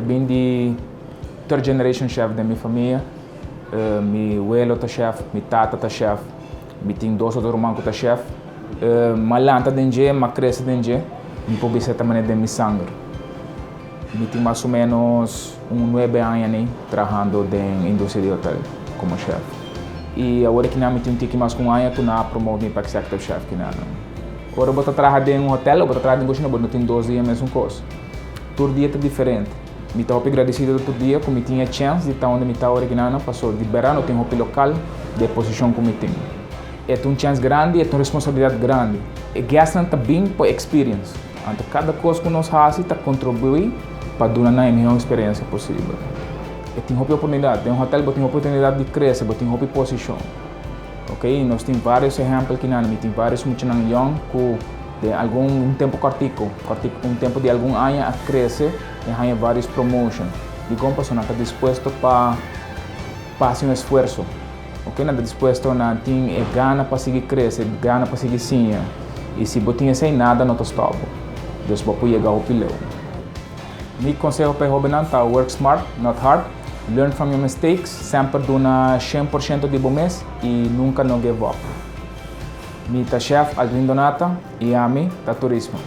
Ta bin di third generation chef den mi famia. Mi welo ta chef, mi tata ta chef, mi tin dos otro ruman ku ta chef. M'a lanta den dje, m'a krese den dje, mi por bisa ta manera den mi sanger. Mi tin mas o menos un nuebe aña ni trahando den industria di hotel komo chef. I awor kinan mi tin un tiki mas ku un aña ku nan a promote mi pa executive chef kinan. Ora bo ta traha den un hotel o bo ta traha den kushina bo no tin dos dia mesun kos. Tur dia ta diferente. Mi ta hopi gradisido tur dia ku mi tin e chèns di ta unda mi ta awor kinan paso di bèrdat no tin hopi lokal di e posishon ku mi tin. E ta un chèns grandi, e ta un responsabilidat grandi. E guestnan ta bin pa experience. Anto kada kos ku nos hasi ta kontribuí pa duna nan e mihó eksperensia posibel. E tin hopi oportunidat. Den hotel bo tin hopi oportunidat di krese, bo tin hopi posishon. Ok, nos tin vários ehèmpel kinan. Mi tin vários muchanan yòn ku den algun un tempu kòrtiku, kòrtiku, un tempu di algun aña a krese i haña vários promotion. Dikon? Pasobra nan ta dispuesto pa pa hasi un esfuerso. Ok, nan ta dispuesto, nan tin e gana pa sigui krese, gana pa sigui siña. I si bo tin esei, nada no ta stòp bo. Dus bo por yega hopi leu. Mi konseho pa e hóbennan ta work smart, not hard, learn from your mistakes, semper duna 100% di bo mes i nunka no give up. Mi ta Chef Aldrin Donata i ami ta turismo.